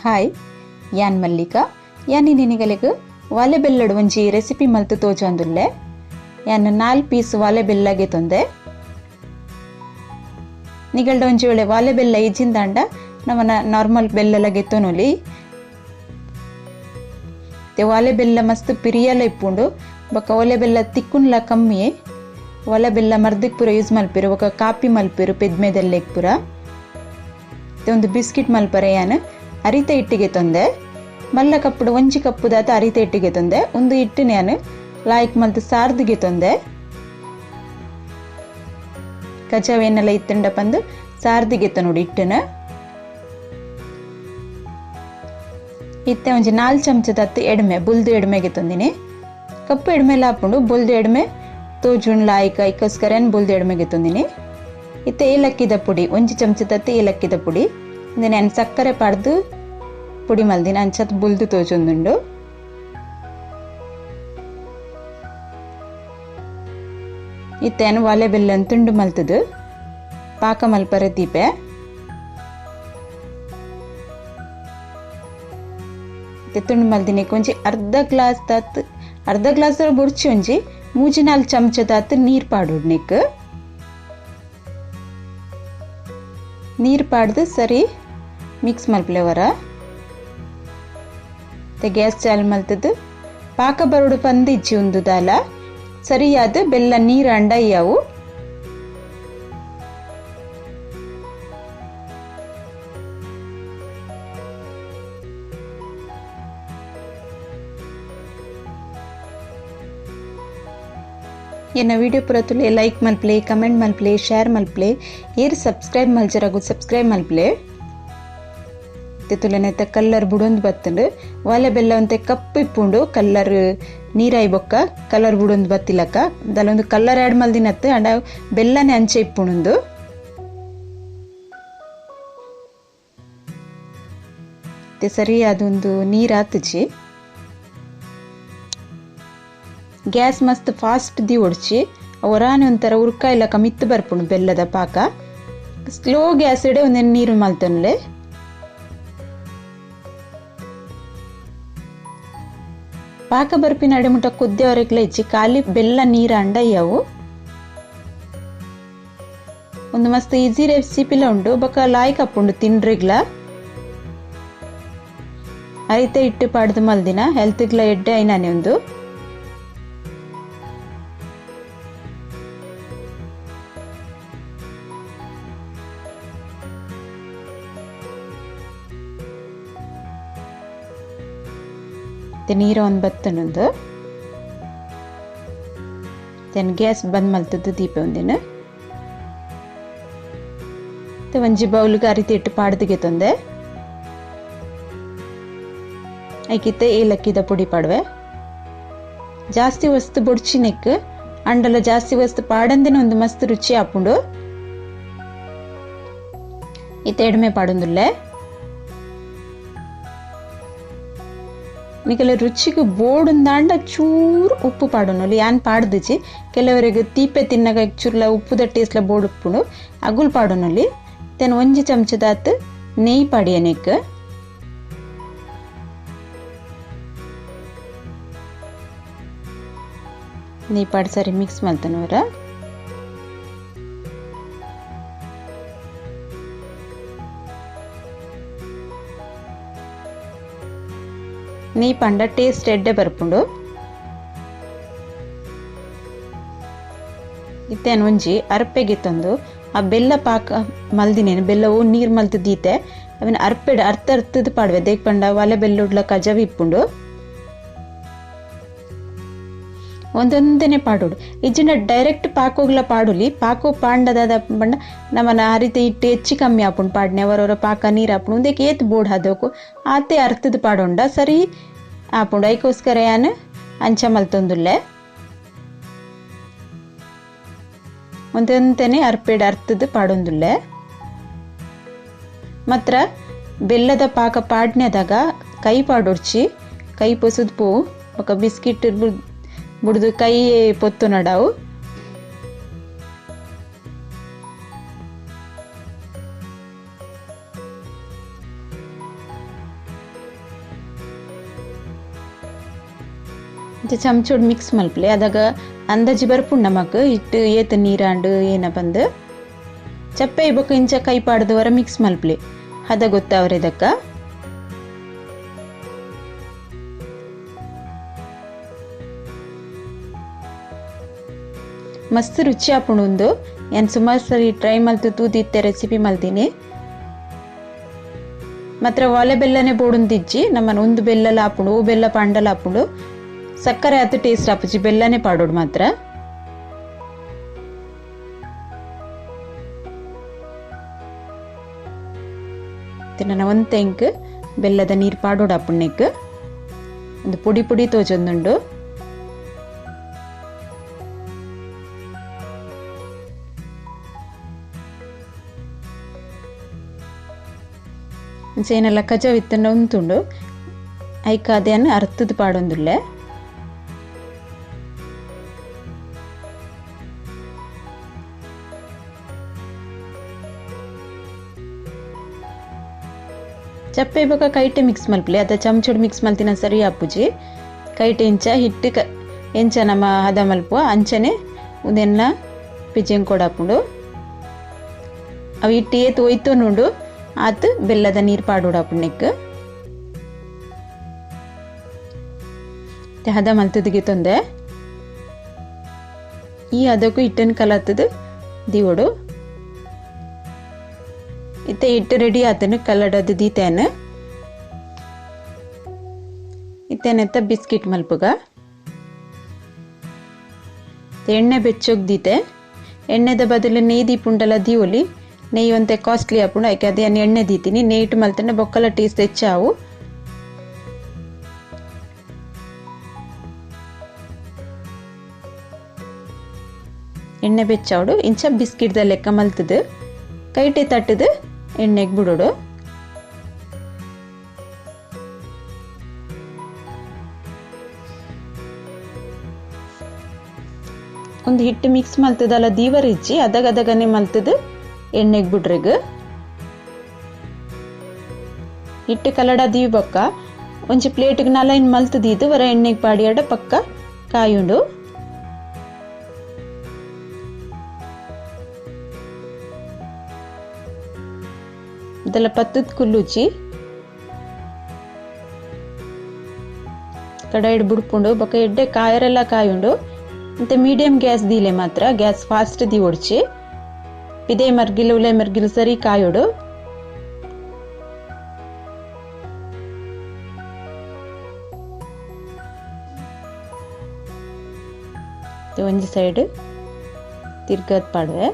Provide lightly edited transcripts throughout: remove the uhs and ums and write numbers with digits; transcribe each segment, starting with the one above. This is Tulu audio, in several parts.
ಹಾಯ್ ಯಾನ್ ಮಲ್ಲಿಕಾ ಯಾನ್ ನಿನಿಗಲೆಗ್ ವಾಲೆ ಬೆಲ್ಲಡ್ ಒಂಜಿ ರೆಸಿಪಿ ಮಲ್ತು ತೋಜೊಂದುಲ್ಲೆ. ಯಾನ್ 4 ಪೀಸ್ ವಾಲೆ ಬೆಲ್ಲಗೆ ತೊಂದೆ. ನಿಗಲ್ಡ ಒಂಜಿ ವೇಳೆ ವಾಲೆ ಬೆಲ್ಲ ಇಜ್ಜಿಂದಾಂಡ ನಮನ ನಾರ್ಮಲ್ ಬೆಲ್ಲಲಗೆ ತೊನೊಲಿ. ವಾಲೆ ಬೆಲ್ಲ ಮಸ್ತ್ ಪಿರಿಯಲ ಇಪ್ಪುಂಡು ಬೊಕ ಒಲೆ ಬೆಲ್ಲ ತಿಕ್ಕುನ್ಲ ಕಮ್ಮಿ. ಒಲೆ ಬೆಲ್ಲ ಮರ್ದಕ್ ಪೂರ ಯೂಸ್ ಮಲ್ಪೆರು ಬೊಕ ಕಾಪಿ ಮಲ್ಪೆರು ಪೆದ್ಮೆದಲ್ಲೆಗ್ ಪೂರ. ಒಂದು ಬಿಸ್ಕಿಟ್ ಮಲ್ಪರೆ ಯಾನ್ ಅರಿತ ಇಟ್ಟಿಗೆ ತೊಂದೆ. ಮಲ್ಲ ಕಪ್ಪುಡು ಒಂಜಿ ಕಪ್ಪು ದಾತ ಅರಿತ ಇಟ್ಟಿಗೆ ತೊಂದೆ. ಒಂದು ಇಟ್ಟುನೆ ಯಾನ್ ಲಾಯ್ಕ್ ಮಲ್ತು ಸಾರ್ದಿಗೆ ತೊಂದೆ. ಕಜವೇನೆಲ್ಲ ಇತ್ತಂಡ ಪಂದು ಸಾರ್ದಿಗೆ ತೊನೋಡು ಇಟ್ಟುನ. ಇತ್ತೆ ಒಂಜಿ 4 ಚಮಚದತ್ತು ಎಡ್ಮೆ ಬುಲ್ದು ಎಡ್ಮೆಗೆ ತೊಂದಿನಿ. ಕಪ್ಪು ಎಡ್ಮೆ ಲಾಪುಂಡು ಬುಲ್ದು ಎಡ್ಮೆ ತೋಜುನ್ ಲಾಯ್ಕ ಐಕೋಸ್ಕರ ಬುಲ್ದು ಎಡ್ಮೆಗೆ ತೊಂದಿನಿ. ಇತ್ತೆ ಏಲಕ್ಕಿದ ಪುಡಿ 1 ಚಮಚದತ್ತು ಏಲಕ್ಕಿದ ಪುಡಿ. ನಾನು ಸಕ್ಕರೆ ಪಾಡ್ದು ಪುಡಿ ಮಲ್ದಿನ ಅಂಚತ್ ಬುಲ್ದು ತೋಜೊಂದುಂಡು. ಇತ್ತೆ ಒಲೆ ಬೆಲ್ಲನ್ ತುಂಡು ಮಲ್ತದು ಪಾಕ ಮಲ್ಪರೆ ದೀಪೆ. ತುಂಡು ಮಲ್ದಿನಿ ಒಂಜಿ ಅರ್ಧ ಗ್ಲಾಸ್ ದಾತ್ ಅರ್ಧ ಗ್ಲಾಸ್ ಬೊಡ್ಚಿ ಒಂಜಿ 3-4 ಚಮಚದಾತ್ ನೀರು ಪಾಡೋಡು. ನೆಕ್ ನೀರು ಪಾಡ್ದು ಸರಿ ಮಿಕ್ಸ್ ಮಲ್ಪಲೆವರ. ಗ್ಯಾಸ್ ಚಾಲು ಮಲ್ತದ್ದು ಪಾಕ ಬರೋಡು ಪಂದು ಇಜ್ಜಿ ಉಂದು ದಾಲ ಸರಿಯಾದ ಬೆಲ್ಲ ನೀರು ಅಂಡ ಇಯಾವು. ಎನ್ನ ವಿಡಿಯೋ ಪೂರ ತುಲೆ ಲೈಕ್ ಮಲ್ಪಲೆ, ಕಮೆಂಟ್ ಮಲ್ಪಲೆ, ಶೇರ್ ಮಲ್ಪಲೆ, ಏರ್ ಸಬ್ಸ್ಕ್ರೈಬ್ ಮಲ್ಜರಗು ಸಬ್ಸ್ಕ್ರೈಬ್ ಮಲ್ಪಲೆ. ತುಲೆನೆತ್ತ ಕಲ್ಲರ್ ಬುಡೊಂದು ಬತ್ತುಂಡು. ಒಲೆ ಬೆಲ್ಲ ಒಂತೆ ಕಪ್ಪು ಇಪ್ಪುಂಡು ಕಲ್ಲರ್ ನೀರಾಯಿ ಬೊಕ್ಕ ಕಲರ್ ಬುಡೊಂದು ಬತ್ತಿಲಕ್ಕ ದಲೊಂದು ಕಲ್ಲರ್ ಆ್ಯಡ್ ಮಲ್ದಿನತ್ತು ಅಂಡ ಬೆಲ್ಲನೆ ಅಂಚೆ ಇಪ್ಪುಂಡು. ಸರಿ ಅದೊಂದು ನೀರು ಆತುಜಿ. ಗ್ಯಾಸ್ ಮಸ್ತ್ ಫಾಸ್ಟ್ the ಒಡ್ಚಿ ಒರಾನೆ ಒಂಥರ ಉರ್ಕ ಇಲ್ಲಕ ಮಿತ್ತು ಬರ್ಪುಂಡು ಬೆಲ್ಲದ ಪಾಕ. ಸ್ಲೋ ಗ್ಯಾಸ್ ಇಡೆ ಒಂದೇನು ನೀರು ಮಲ್ತೊನ್ಲೆ. ಪಾಕ ಬರ್ಪಿನ ಅಡೆಮುಟ ಕುದ್ದೆವರೆಗ್ಲ ಇಜ್ಜಿ ಖಾಲಿ ಬೆಲ್ಲ ನೀರು ಅಂಡ ಇಯಾವು. ಒಂದು ಮಸ್ತ್ ಈಸಿ ರೆಸಿಪಿಲ ಉಂಡು ಬೊಕ ಲಾಯ್ಕ್ ಅಪ್ಪುಂಡು ತಿಂಡ್ರಿಗ್ಲ. ಅರಿತ ಇಟ್ಟು ಪಾಡ್ದು ಮಲ್ದಿನ ಹೆಲ್ತ್ಗ್ಲ ಎಡ್ಡೆ ಐನಾನೆ ಒಂದು. ನೀರು ಒಂದು ಬತ್ತನೊಂದು then gas ಬಂದ್ ಮಲ್ತದ್ದು ದೀಪ ಒಂದಿನ. ಒಂಜಿ ಬೌಲ್ಗೆ ಅರಿತಿ ಇಟ್ಟು ಪಾಡ್ದಿಗೆ ತೊಂದೆ. ಐಕಿತ್ತೆ ಏಲಕ್ಕಿದ ಪುಡಿ ಪಾಡುವೆ. ಜಾಸ್ತಿ ವಸ್ತು ಬೊಡ್ಚಿ ನೆಕ್ ಅಂಡಲ ಜಾಸ್ತಿ ವಸ್ತು ಪಾಡಂದಿನ ಒಂದು ಮಸ್ತ್ ರುಚಿ ಆಪುಂಡು. ಇತ್ತೆ ಎಡ್ಮೆ ಪಾಡೊಂದುಲ್ಲೆ. ನಿಕಲೆ ರುಚಿಗೆ ಬೋಡುಂದಾಂಡ ಚೂರು ಉಪ್ಪು ಪಾಡೋನು ಯಾನ್ ಪಾಡ್ದಿಜಿ. ಕೆಲವರಿಗೆ ತೀಪೆ ತಿನ್ನಗ ಚೂರ್ಲ ಉಪ್ಪುದ ಟೇಸ್ಟ್ಲ ಬೋಡು ಉಪ್ಪುಂಡು ಅಗುಲ್ ಪಾಡೋನಲ್ಲಿ. ತೆನ್ 1 ಚಮಚದಾತ್ ನೆಯ್ ಪಾಡಿಯ ನೆಕ್. ನೆಯ್ ಪಾಡ್ ಸರಿ ಮಿಕ್ಸ್ ಮಲ್ತನವರ. ನೆಯ್ ಪಂಡ ಟೇಸ್ಟ್ ಎಡ್ಡೆ ಬರ್ಪುಂಡು. ಇತ್ತೇನು ಒಂಜಿ ಅರ್ಪೆಗೆ ತಂದು ಆ ಬೆಲ್ಲ ಪಾಕ ಮಲ್ದಿನೇನು ಬೆಲ್ಲವು ನೀರು ಮಲ್ತು ದೀತೆ ಅವನ ಅರ್ಪೆಡ್ ಅರ್ಥ ಅರ್ಥದ ಪಾಡುವೆ. ದೇಕ್ ಪಂಡ ಒಲೆ ಬೆಲ್ಲುಡ್ಲ ಕಜವಿ ಇಪ್ಪುಂಡು. ಒಂದೊಂದನೆ ಪಾಡೋಡು ಇಜ್ಜಿನ ಡೈರೆಕ್ಟ್ ಪಾಕೋಗ್ಲ ಪಾಡುಲಿ. ಪಾಕೋ ಪಾಂಡದಾದ ಪಂಡ ನಮ್ಮನ ಹರಿತ ಇಟ್ಟು ಹೆಚ್ಚು ಕಮ್ಮಿ ಆಪುಂಡು ಪಾಡ್ನೆ ಅವರವರ ಪಾಕ ನೀರು ಆಪುಂಡು ಒಂದಕ್ಕೆ ಏತ್ ಬೋರ್ಡ್ ಹಾದೋಕು ಆತೆ ಅರ್ಥದ ಪಾಡೋಂಡ ಸರಿ ಆಪುಂಡು. ಐಕೋಸ್ಕರ ಯಾನ್ ಅಂಚ ಮಲ್ತೊಂದುಲ್ಲೆ. ಒಂದೊಂದನೆ ಅರ್ಪೆಡ್ ಅರ್ಥದ ಪಾಡೊಂದುಲ್ಲೆ. ಮಾತ್ರ ಬೆಲ್ಲದ ಪಾಕ ಪಾಡ್ನೆದಾಗ ಕೈ ಪಾಡೊಡ್ಚಿ ಕೈ ಪೊಸುದ್ ಪೋವು ಬೊಕ ಬಿಸ್ಕಿಟ್ ಬುಡ್ದು ಕೈ ಪೊತ್ತು ನಡಾವು. ಚಮಚೋಡು ಮಿಕ್ಸ್ ಮಲ್ಪಲೆ ಅದಾಗ ಅಂದಾಜಿ ಬರ್ಪುಂಡು ನಮಕ್ ಹಿಟ್ಟು ಏತ ನೀರಾಂಡು ಏನ ಬಂದು ಚಪ್ಪೆ ಬೊಕ್ಕ ಇಂಚ ಕೈ ಪಾಡ್ದವರ ಮಿಕ್ಸ್ ಮಲ್ಪಲೆ ಹದ ಗೊತ್ತಾವ್ರೆ ಇದಕ್ಕ. ಮಸ್ತ್ ರುಚಿ ಆಪುಂಡು ಉಂದು. ಯಾನ್ ಸುಮಾರು ಸರಿ ಟ್ರೈ ಮಲ್ತು ತೂದಿತ್ತೆ ರೆಸಿಪಿ ಮಲ್ತೀನಿ. ಮಾತ್ರ ಒಲೆ ಬೆಲ್ಲನೆ ಬೋಡುಂದಿಜ್ಜಿ ನಮ್ಮನ ಒಂದು ಬೆಲ್ಲಲ ಆಪುಂಡು, ಓ ಬೆಲ್ಲ ಪಾಂಡಲ ಆಪುಂಡು. ಸಕ್ಕರೆ ಆತು ಟೇಸ್ಟ್ ಆಪುಜಿ, ಬೆಲ್ಲನೆ ಪಾಡೋಡು ಮಾತ್ರ. ನನ್ನ ಒಂದು ತೆಂಕ್ ಬೆಲ್ಲದ ನೀರು ಪಾಡೋಡು ಆಪುಣ್ಣೆಕ್ ಒಂದು ಪುಡಿ ಪುಡಿ ತೋಜೊಂದುಂಡು. ಏನೆಲ್ಲ ಕಜವಿತ್ತಂಡ ಉಂತುಂಡು ಐಕ ಅದೇನು ಅರ್ಥದ ಪಾಡೊಂದುಲ್ಲೆ. ಚಪ್ಪೆ ಬೊಕ ಕೈಟೆ ಮಿಕ್ಸ್ ಮಲ್ಪಲೆ ಅದ ಚಮಚೋಡು ಮಿಕ್ಸ್ ಮಲ್ತಿನ ಸರಿ ಆಪುಜಿ. ಕೈಟೆ ಇಂಚ ಹಿಟ್ಟು ಎಂಚ ನಮ್ಮ ಹದ ಮಲ್ಪುವ ಅಂಚನೆ ಉಂದೆನ್ನ ಪಿಜೆಂಗ್ ಕೊಡಾಪುಂಡು. ಅವು ಹಿಟ್ಟು ಏತ್ ಒಯ್ತೊನುಂಡು ಆತು ಬೆಲ್ಲದ ನೀರು ಪಾಡೋಡಾಪುಂಡು. ಹದ ಮಲ್ತದಿಗೆ ತೊಂದೆ ಈ ಹದಕ್ಕೂ ಹಿಟ್ಟನ್ನು ಕಲತ್ತದು ದಿವೋಡು. ಇತ್ತೆ ಹಿಟ್ಟು ರೆಡಿ ಆತನು ಕಲ್ಲಡದು ದೀತೇನು. ಇತ್ತೇನೆತ್ತ ಬಿಸ್ಕಿಟ್ ಮಲ್ಪುಗ ಎಣ್ಣೆ ಬೆಚ್ಚೋಗ್ ದೀತೆ. ಎಣ್ಣೆದ ಬದಲು ನೆಯ್ ದೀಪುಂಡಲ ದೀವೊಲಿ. ನೆಯ್ ಒಂತೆ ಕಾಸ್ಟ್ಲಿ ಆಪುಂಡು, ಐಕೆ ಅದೇ ಎಣ್ಣೆ ದೀತೀನಿ. ನೆಯ್ಟು ಮಲ್ತಂಡ ಬೊಕ್ಕಲ ಟೇಸ್ಟ್ ಹೆಚ್ಚಾವು. ಎಣ್ಣೆ ಬೆಚ್ಚಾವಡು ಇಂಚ ಬಿಸ್ಕಿಟ್ದ ಲೆಕ್ಕ ಮಲ್ತದು ಕೈಟೆ ತಟ್ಟದು ಎಣ್ಣೆಗೆ ಬಿಡೋಡು. ಒಂದು ಹಿಟ್ಟು ಮಿಕ್ಸ್ ಮಲ್ತದಲ್ಲ ದೀವರಿಜ್ಜಿ ಅದಾಗ ಅದಗನೆ ಮಲ್ತದು ಎಣ್ಣೆಗೆ ಬಿಡ್ರಿಗ. ಹಿಟ್ಟು ಕಲಡ ದೀವಿ ಬೊಕ್ಕ ಒಂಜಿ ಪ್ಲೇಟ್ಗೆ ನಲೈನ್ ಮಲ್ತದೀದು ವರ ಎಣ್ಣೆಗೆ ಪಾಡಿಯಾಡ ಪಕ್ಕ ಕಾಯುಂಡು. ಇದೆಲ್ಲ ಪತ್ತದ ಕುಲ್ಲುಚಿ ಕಡಾಯಿಡ್ ಬುಡ್ಪುಂಡು ಬೊಕ್ಕ ಎಡ್ಡೆ ಕಾಯರೆಲ್ಲ ಕಾಯುಂಡು. ಮತ್ತೆ ಮೀಡಿಯಂ ಗ್ಯಾಸ್ ದೀಲೆ ಮಾತ್ರ ಗ್ಯಾಸ್ ಫಾಸ್ಟ್ the ಒಡ್ಚಿ ಪಿದೆ ಮರ್ಗಿಲು ಉಲೆ ಮರ್ಗಿಲು ಸರಿ ಕಾಯೋಡು. ಒಂಜಿ ಸೈಡ್ ತಿರ್ಗದ್ ಪಾಡುವೆ.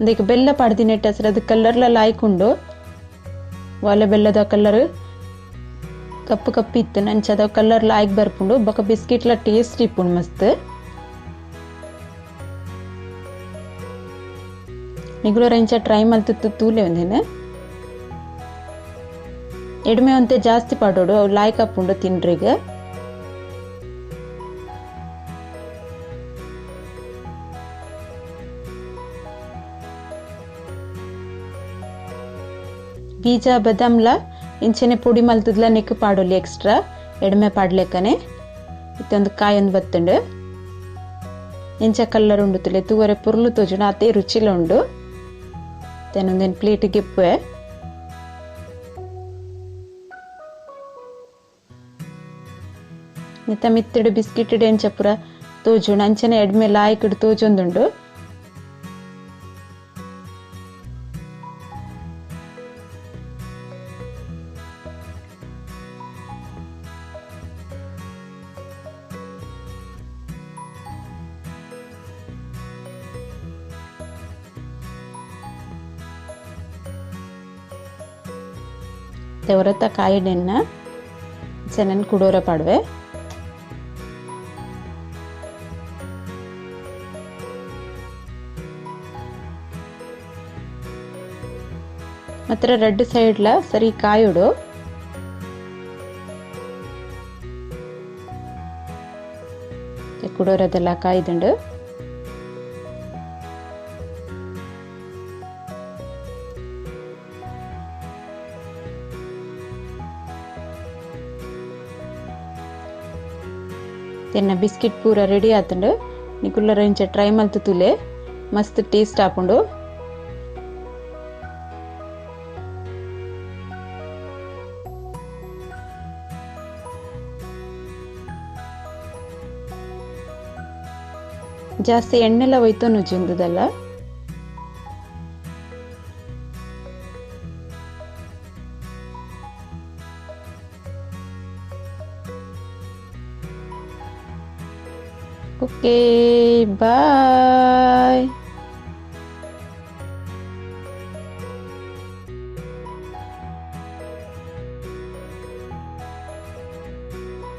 ಅದಕ್ಕೆ ಬೆಲ್ಲ ಪಾಡ್ದಿನೆಟ್ಟ ಸರ್ ಅದು ಕಲರ್ಲ ಲಾಯ್ಕುಂಡು. ಒಲೆ ಬೆಲ್ಲದ ಕಲರ್ ಕಪ್ಪು ಕಪ್ಪು ಇತ್ತು ನಂಚದ ಕಲರ್ ಲಾಯ್ಕ್ ಬರ್ಪುಂಡು. ಬೊಕ ಬಿಸ್ಕಿಟ್ಲ ಟೇಸ್ಟ್ ಇಪ್ಪುಂಡು ಮಸ್ತ್. ನಿಗುಲೋರ ಇಂಚ ಟ್ರೈ ಮಲ್ತಿತ್ತು ತೂಲೆ ಒಂದಿನ. ಎಡ್ಮೆ ಒಂತೆ ಜಾಸ್ತಿ ಪಾಡೋಡು ಅವು ಲಾಯ್ಕ್ ಆಪುಂಡು ತಿನ್ರಿಗ. ಬೀಜ ಬದಾಮ್ಲ ಇಂಚನೆ ಪುಡಿ ಮಲ್ತದ್ಲ ನೆಕ್ಕು ಪಾಡೋಲಿ ಎಕ್ಸ್ಟ್ರಾ ಎಡ್ಮೆ ಪಾಡ್ಲೆಕ್ಕನೆ. ಇತ್ತೊಂದು ಕಾಯೊಂದು ಬತ್ತುಂಡು ಇಂಚ ಕಲ್ಲರ್ ಉಂಡು ತುಲೆ ತೂವರೆ ಪುರ್ಲು ತೋಜುಂಡು ಅತೇ ರುಚಿಲ ಉಂಡು. ತೇನೊಂದೇನು ಪ್ಲೇಟ್ ಗೆಪ್ಪುವೆ. ನಿತ್ತ ಮಿತ್ತಡು ಬಿಸ್ಕಿಟ್ ಎಂಚ ಪೂರ ತೋಜುಂಡು ಅಂಚನೆ ಎಡ್ಮೆ ಲಾಯ್ಕಿಡು ತೋಜೊಂದುಂಡು. ಹೊರತ ಕಾಯಿಡೆನ್ನ ಚೆನ್ನಾಗಿ ಕುಡೋರ ಪಾಡುವೆ. ಮಾತ್ರ ರೆಡ್ ಸೈಡ್ಲ ಸರಿ ಕಾಯುಡು. ಕುಡೋರದೆಲ್ಲ ಕಾಯ್ದುಂಡು. ಎನ್ನ ಬಿಸ್ಕಿಟ್ ಪೂರ ರೆಡಿ ಆತುಂಡು. ನಿಕುಲ್ಲರ ಇಂಚ ಟ್ರೈ ಮಲ್ತು ತುಲೆ ಮಸ್ತ್ ಟೇಸ್ಟ್ ಆಪುಂಡು. ಜಾಸ್ತಿ ಎಣ್ಣೆಲ ಒಯ್ತೊನುಜಿ ಉಂದುದಲ್ಲ. Okay, bye.